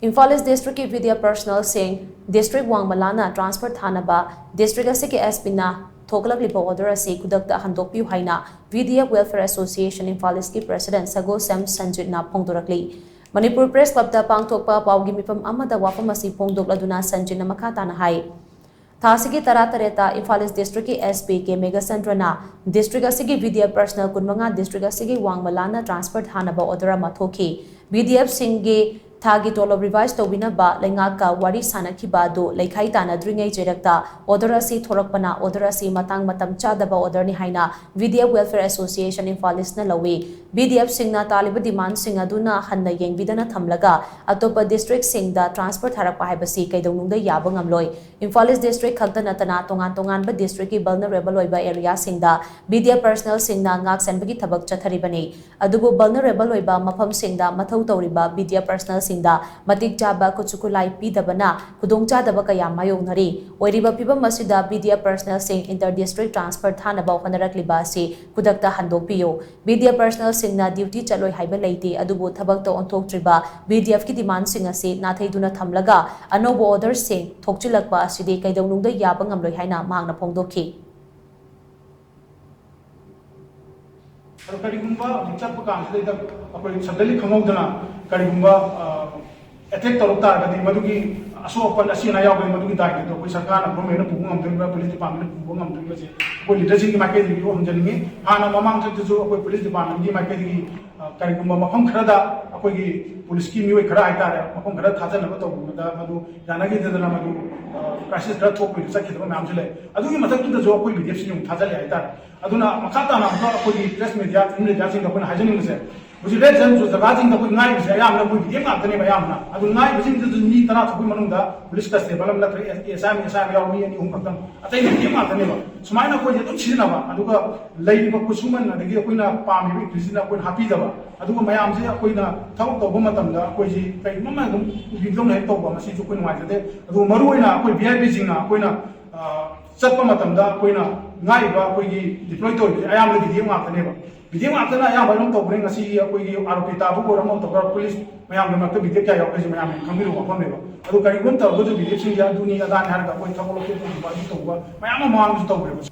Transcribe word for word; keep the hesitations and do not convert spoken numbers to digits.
Imphal east ꯗꯤꯁꯇ꯭ꯔꯤꯛꯀꯤ B D F ꯄꯔꯁꯅꯦꯜꯁꯤꯡ district ꯋꯥꯡꯃꯂꯥꯅ ꯇ꯭ꯔꯥꯟꯁꯐꯔ ꯊꯥꯅꯕ ꯗꯤꯁꯇ꯭ꯔꯤꯛ ꯑꯁꯤꯒꯤ ꯑꯦꯁ ꯄꯤꯅ ꯊꯣꯛꯂꯛꯂꯤꯕ ꯑꯣꯔꯗꯔ ꯑꯁꯤ ꯈꯨꯗꯛꯇ ꯍꯟꯗꯣꯛꯄꯤꯌꯨ ꯍꯥꯏꯅ B D F welfare association Imphal ꯏꯁꯀꯤ ꯄ꯭ꯔꯦꯁꯤꯗꯦꯟꯠ ꯁꯒꯣꯜꯁꯦꯝ ꯁꯟꯖꯤꯠꯅ ꯐꯣꯡꯗꯣꯔꯛꯂꯤ꯫ ꯃꯅꯤꯄꯨꯔ ꯄ꯭ꯔꯦꯁ ꯀ꯭ꯂꯕꯇ ꯄꯥꯡꯊꯣꯛꯄ ꯄꯥꯎꯒꯤ ꯃꯤꯐꯝ ꯑꯃꯗ ꯋꯥꯐꯝ ꯑꯁꯤ ꯐꯣꯡꯗꯣꯛꯂꯗꯨꯅ ꯁꯟꯖꯤꯠꯅ ꯃꯈꯥ ꯇꯥꯅ ꯍꯥꯏ, ꯊꯥ ꯑꯁꯤꯒꯤ ꯇꯔꯥꯇꯔꯦꯠꯇ ꯏꯝꯐꯥꯜ ꯏꯁ ꯗꯤꯁꯇ꯭ꯔꯤꯛꯀꯤ ꯑꯦꯁ ꯄꯤ ꯀꯦ ꯃꯦꯘꯆꯟꯗ꯭ꯔꯅ ꯗꯤꯁꯇ꯭ꯔꯤꯛ ꯑꯁꯤꯒꯤ ꯕꯤ ꯗꯤ ꯑꯦꯐ ꯄꯔꯁꯅꯦꯜ ꯀꯨꯟꯃꯉꯥ ꯗꯤꯁꯇ꯭ꯔꯤꯛ ꯑꯁꯤꯒꯤ ꯋꯥꯡꯃꯂꯥꯅ ꯇ꯭ꯔꯥꯟꯁꯐꯔ ꯊꯥꯅꯕ ꯑꯣꯔꯗꯔ ꯑꯃ ꯊꯣꯛꯈꯤ꯫ ꯕꯤ ꯗꯤ ꯑꯦꯐꯁꯤꯡꯒꯤ ꯊꯥꯒꯤ ꯇꯣꯂꯣꯞ ꯔꯤꯚꯥꯏꯁ ꯇꯧꯕꯤꯅꯕ ꯂꯩꯉꯥꯛꯀ ꯋꯥꯔꯤ ꯁꯥꯅꯈꯤꯕ ꯑꯗꯨ ꯂꯩꯈꯥꯏ ꯇꯥꯅꯗ꯭ꯔꯤꯉꯩ ꯆꯩꯔꯛꯇ ꯑꯣꯔꯗꯔ ꯑꯁꯤ ꯊꯣꯔꯛꯄꯅ ꯑꯣꯔꯗꯔ ꯑꯁꯤ ꯃꯇꯥꯡ ꯃꯇꯝ ꯆꯥꯗꯕ ꯑꯣꯔꯗꯔꯅꯤ ꯍꯥꯏꯅ B D F welfare association Imphal ꯏꯁꯅ ꯂꯧꯏ꯫ ꯕꯤ ꯗꯤ ꯑꯦꯐꯁꯤꯡꯅ ꯇꯥꯜꯂꯤꯕ ꯗꯤꯃꯥꯟꯁꯤꯡ ꯑꯗꯨꯅ ꯍꯟꯅ ꯌꯦꯡꯕꯤꯗꯅ ꯊꯝꯂꯒ ꯑꯇꯣꯞꯄ ꯗꯤꯁꯇ꯭ꯔꯤꯛꯁꯤꯡꯗ ꯇ꯭ꯔꯥꯟꯁꯐꯔ ꯊꯥꯔꯛꯄ ꯍꯥꯏꯕꯁꯤ ꯀꯩꯗꯧꯅꯨꯡꯗ ꯌꯥꯕ ꯉꯝꯂꯣꯏ꯫ ꯏꯝꯐꯥꯜ ꯏꯁ ꯗꯤꯁꯇ꯭ꯔꯤꯛ ꯈꯛꯇ ꯅꯠꯇꯅ ꯇꯣꯉꯥꯟ ꯇꯣꯉꯥꯟꯕ ꯗꯤꯁꯇ꯭ꯔꯤꯛꯀꯤ ꯚꯜꯅꯔꯦꯕꯜ ꯑꯣꯏꯕ ꯑꯦꯔꯤꯌꯥꯁꯤꯡꯗ ꯕꯤ ꯗꯤ ꯑꯦꯐ ꯄꯔꯁꯅꯦꯜꯁꯤꯡꯅ ꯉꯥꯛ ꯁꯦꯟꯕꯒꯤ ꯊꯕꯛ ꯆꯠꯊꯔꯤꯕꯅꯤ꯫ ꯑꯗꯨꯕꯨ ꯚꯜꯅꯔꯦꯕꯜ ꯑꯣꯏꯕ ꯃꯐꯝꯁꯤꯡꯗ ꯃꯊꯧ ꯇꯧꯔꯤꯕ ꯕꯤ ꯗꯤ ꯑꯦꯐ ꯄꯔꯁꯅꯦꯜꯁꯤꯡꯗ ꯃꯇꯤꯛ ꯆꯥꯕ ꯈꯨꯠꯁꯨ ꯈꯨꯠꯂꯥꯏ ꯄꯤꯗꯕꯅ ꯈꯨꯗꯣꯡꯆꯥꯗꯕ ꯀꯌꯥ ꯃꯥꯌꯣꯛꯅꯔꯤ꯫ ꯑꯣꯏꯔꯤꯕ ꯐꯤꯕꯝ ꯑꯁꯤꯗ ꯕꯤ ꯗꯤ ꯑꯦꯐ ꯄꯔꯁꯅꯦꯜꯁꯤꯡ ꯏꯟꯇꯔ ꯗꯤꯁꯇ꯭ꯔꯤꯛ ꯇ꯭ꯔꯥꯟꯁꯐꯔ ꯊꯥꯅꯕ ꯍꯣꯠꯅꯔꯛꯂꯤꯕ ꯑꯁꯤ ꯈꯨꯗꯛꯇ ꯍꯟꯗꯣꯛꯄꯤꯌꯨ꯫ ꯕꯤ ꯗꯤ ꯑꯦꯐ ꯄꯔꯁꯅꯦꯜꯁꯤꯡꯅ ꯗ꯭ꯌꯨꯇꯤ ꯆꯠꯂꯣꯏ ꯍꯥꯏꯕ ꯂꯩꯇꯦ, ꯑꯗꯨꯕꯨ ꯊꯕꯛꯇ ꯑꯣꯟꯊꯣꯛꯇ꯭ꯔꯤꯕ ꯕꯤ ꯗꯤ ꯑꯦꯐꯀꯤ ꯗꯤꯃꯥꯟꯁꯤꯡ ꯑꯁꯤ ꯅꯥꯊꯩꯗꯨꯅ ꯊꯝꯂꯒ ꯑꯅꯧꯕ ꯑꯣꯔꯗꯔꯁꯤꯡ ꯊꯣꯛꯆꯤꯜꯂꯛꯄ ꯑꯁꯤꯗꯤ ꯀꯩꯗꯧꯅꯨꯡꯗ ꯌꯥꯕ ꯉꯝꯂꯣꯏ ꯍꯥꯏꯅ ꯃꯍꯥꯛꯅ ꯐꯣꯡꯗꯣꯛꯈꯤ꯫ ꯑꯗꯣ ꯀꯔꯤꯒꯨꯝꯕ ꯍꯧꯖꯤꯛ ꯆꯠꯄ ꯀꯥꯟꯁꯤꯗꯩꯗ ꯑꯩꯈꯣꯏ ꯁꯗꯟꯂꯤ ꯈꯪꯍꯧꯗꯅ ꯀꯔꯤꯒꯨꯝꯕ ꯑꯦꯇꯦꯛ ꯇꯧꯔꯛ ꯇꯥꯔꯒꯗꯤ ꯃꯗꯨꯒꯤ ꯑꯁꯣꯛ ꯑꯄꯟ ꯑꯁꯤ ꯑꯅꯥ ꯌꯥꯎꯕꯒꯤ ꯃꯗꯨꯒꯤ ꯗꯥꯏꯇꯗꯣ ꯑꯩꯈꯣꯏ ꯁꯔꯀꯥꯔꯅ, ꯒꯣꯔꯃꯦꯟꯅ ꯄꯨꯕ ꯉꯝꯗꯣꯔꯤꯕ꯭ꯔꯥ, ꯄꯨꯂꯤꯁ ꯗꯤꯄꯥꯔꯠꯃꯦꯟꯅ ꯄꯨꯕ ꯉꯝꯗꯣꯔꯤꯕ꯭ꯔꯥꯁꯦ ꯑꯩꯈꯣꯏ ꯂꯤꯗꯔꯁꯤꯡꯒꯤ ꯃꯥꯏꯀꯩꯗꯒꯤ ꯍꯪꯖꯅꯤꯡꯉꯤ꯫ ꯍꯥꯟꯅ ꯃꯃꯥꯡ ꯆꯠꯇꯁꯨ ꯑꯩꯈꯣꯏ ꯄꯨꯂꯤꯁ ꯗꯤꯄꯥꯔꯠꯃꯦꯟꯒꯤ ꯃꯥꯏꯀꯩꯗꯒꯤ ꯀꯔꯤꯒꯨꯝꯕ ꯃꯐꯝ ꯈꯔꯗ ꯑꯩꯈꯣꯏꯒꯤ ꯄꯨꯂꯤꯁꯀꯤ ꯃꯤꯑꯣꯏ ꯈꯔ ꯍꯥꯏꯇꯥꯔꯦ, ꯃꯐꯝ ꯈꯔ ꯊꯥꯖꯅꯕ ꯇꯧꯕꯗ ꯃꯗꯨ ꯌꯥꯅꯈꯤꯗꯗꯅ ꯃꯗꯨ ꯀ꯭ꯔꯥꯏꯁꯤꯁ ꯈꯔ ꯊꯣꯛꯄꯒꯤ ꯆꯠꯈꯤꯗꯕ ꯃꯌꯥꯝꯁꯨ ꯂꯩ꯫ ꯑꯗꯨꯒꯤ ꯃꯊꯛꯇꯨꯗꯁꯨ ꯑꯩꯈꯣꯏ ꯕꯤ ꯗꯤ ꯑꯦꯐꯁꯤ ꯑꯃꯨꯛ ꯊꯥꯖꯜꯂꯦ ꯍꯥꯏꯇꯥꯔꯦ꯫ ꯑꯗꯨꯅ ꯃꯈꯥ ꯇꯥꯅ ꯑꯃꯨꯛꯀ ꯑꯩꯈꯣꯏꯒꯤ ꯄ꯭ꯔꯦꯁ ꯃꯦꯗꯤꯌꯥ, ꯄ꯭ꯔꯤꯟꯠ ꯃꯦꯗꯤꯌꯥꯁꯤꯡꯗ ꯑꯩꯈꯣꯏꯅ ꯍꯥꯏꯖꯅꯤꯡꯕꯁꯦ, ꯍꯧꯖꯤꯛ ꯔꯦꯗ ꯖꯣꯟ ꯖꯒꯥꯁꯤꯡꯗ ꯑꯩꯈꯣꯏ ꯉꯥꯛꯏꯕꯁꯦ ꯑꯌꯥꯝꯕꯅ ꯑꯩꯈꯣꯏ ꯕꯤ ꯗꯤ ꯑꯦꯐ ꯉꯥꯛꯇꯅꯦꯕ ꯑꯌꯥꯝꯕꯅ꯫ ꯑꯗꯨ ꯉꯥꯛꯏꯕꯁꯤꯡꯗꯨꯁꯨ ꯃꯤ ꯇꯔꯥ ꯊꯣꯛꯄꯒꯤ ꯃꯅꯨꯡꯗ ꯄꯨꯂꯤꯁ ꯀꯟꯁꯇꯦꯕꯜ ꯑꯃ ꯅꯠꯇ꯭ꯔꯒ ꯑꯦꯁ ꯑꯥꯏ ꯑꯃ, ꯑꯦꯁ ꯑꯥꯏ ꯑꯃ ꯌꯥꯎꯕ ꯃꯤ ꯑꯅꯤ ꯑꯍꯨꯝ ꯈꯛꯇꯪ, ꯑꯇꯩ ꯕꯤ ꯗꯤ ꯑꯦꯐ ꯉꯥꯛꯇꯅꯦꯕ꯫ ꯁꯨꯃꯥꯏꯅ ꯑꯩꯈꯣꯏꯁꯦ ꯑꯗꯨꯝ ꯁꯤꯖꯤꯟꯅꯕ, ꯑꯗꯨꯒ ꯂꯩꯔꯤꯕ ꯈꯨꯠꯁꯨꯃꯟ ꯑꯗꯒꯤ ꯑꯩꯈꯣꯏꯅ ꯄꯥꯝꯃꯤꯕ ꯏꯟꯀ꯭ꯔꯤꯖꯁꯤꯅ ꯑꯩꯈꯣꯏꯅ ꯍꯥꯞꯄꯤꯗꯕ, ꯑꯗꯨꯒ ꯃꯌꯥꯝꯁꯦ ꯑꯩꯈꯣꯏꯅ ꯊꯕꯛ ꯇꯧꯕ ꯃꯇꯝꯗ ꯑꯩꯈꯣꯏꯁꯤ ꯀꯔꯤꯒꯨꯝꯕ ꯑꯃ ꯑꯗꯨꯝ ꯎꯕꯤꯕꯗꯧꯅ ꯍꯦꯛ ꯇꯧꯕ, ꯃꯁꯤꯁꯨ ꯑꯩꯈꯣꯏ ꯅꯨꯡꯉꯥꯏꯖꯗꯦ꯫ ꯑꯗꯨꯒ ꯃꯔꯨꯑꯣꯏꯅ ꯑꯩꯈꯣꯏ ꯚꯤ ꯑꯥꯏ ꯄꯤꯁꯤꯡꯅ ꯑꯩꯈꯣꯏꯅ ꯆꯠꯄ ꯃꯇꯝꯗ ꯑꯩꯈꯣꯏꯅ ꯉꯥꯛꯏꯕ ꯑꯩꯈꯣꯏꯒꯤ ꯗꯤꯄ꯭ꯂꯣꯏ ꯇꯧꯔꯤꯕꯁꯦ ꯑꯌꯥꯝꯕꯅ ꯕꯤ ꯗꯤ ꯑꯦꯐ ꯉꯥꯛꯇꯅꯦꯕ꯫ ꯚꯤꯗꯤꯑꯣ ꯉꯥꯛꯇꯅ ꯑꯌꯥꯝꯕ ꯑꯗꯨꯝ ꯇꯧꯕꯅꯦ꯫ ꯉꯁꯤꯒꯤ ꯑꯩꯈꯣꯏꯒꯤ ꯑꯥꯔ ꯑꯣ ꯄꯤ ꯇꯥꯕꯕꯨ ꯑꯣꯏꯔꯣ, ꯑꯃ ꯇꯧꯕ ꯄꯨꯂꯤꯁ ꯃꯌꯥꯝꯒꯤ ꯃꯔꯛꯇ ꯚꯤꯗꯤꯑꯣ ꯀꯌꯥ ꯌꯥꯎꯒꯦꯁꯦ ꯃꯌꯥꯝꯅ ꯈꯪꯕꯤꯔꯨꯕ ꯋꯥꯐꯝꯅꯦꯕ꯫ ꯑꯗꯨ ꯀꯔꯤꯒꯨꯝꯕ ꯇꯧꯔꯒꯁꯨ ꯚꯤꯗꯤꯑꯣꯁꯤꯡꯁꯦ ꯑꯗꯨꯅꯤ ꯑꯗꯥꯅꯤ ꯍꯥꯏꯔꯒ ꯑꯩꯈꯣꯏ ꯊꯕꯛ ꯂꯧꯊꯣꯛꯄꯒꯨꯝꯕ ꯑꯗꯨ ꯇꯧꯕ ꯃꯌꯥꯝ ꯑꯃ ꯃꯃꯥꯡꯗꯁꯨ ꯇꯧꯈ꯭ꯔꯦꯕ꯫